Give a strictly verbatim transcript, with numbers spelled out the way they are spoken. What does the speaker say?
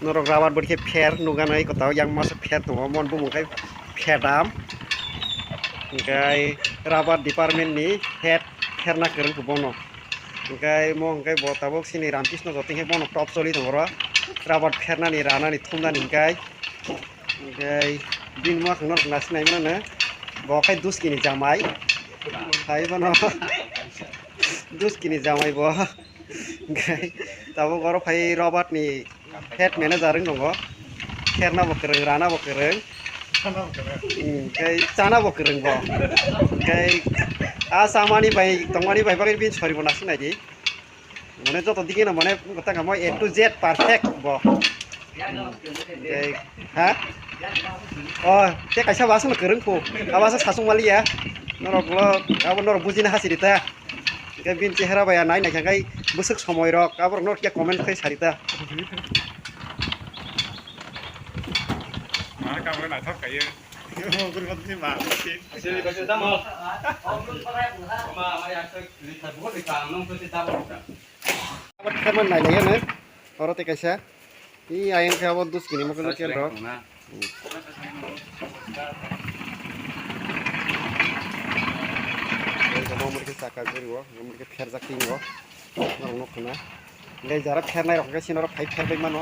Norok rubber body khe pher nukgano, eko tabuk yang masa pher tongo, mon bumung khe phedam. Hwnkhe rubber department ni head pherna kwrwng khe bono. Hwnkhe mo hwnkhe bo tabuk sini Ramkrishna joto hwnkhe bono top choli tongo oro. Rubber phernani, ranani, thumnani hwnkhe. Hwnkhe bini mwkhang norok nasinai mano. Bo khe Duski ni jamai. Hai bono Duski ni jamai bo. Hwnkhe tabuk oro phai rubber ni head manager wng tongo. Pherna bo kwrwng, rana bo kwrwng. Hmm, tei chana bo kwrwng bo. Tei a chamani bai tongmani bai bagwi bini sori bo nasinai di. Mane joto digi no mane wngkha tangkha mo A to Z perfect bo. Hmm, tei ha? O, tei kaisa bo aswkno kwrwng kho. Abo aswk sasung maliya. Norok ulo abo norok bujina hasi rita. Hwnkhe bini chehera bai nai naikha khai bwswk somoi rok aborok no khe comment khai sarita. Mane kamle naithok kaiye. Mugurmani ma. Asli kaisu tamo. Ama ama yaksa lita buhut lita nong tu tamo. Abar kherman nai nai ne. Oro te kaisa. I ayang khe abo Duski ni mokol ken rok. Tei bo murikhe chaka guri o, murikhe pherjak tini o, norok nukha na. Tei jara phernai rok khe sini oro phai pherbai mano.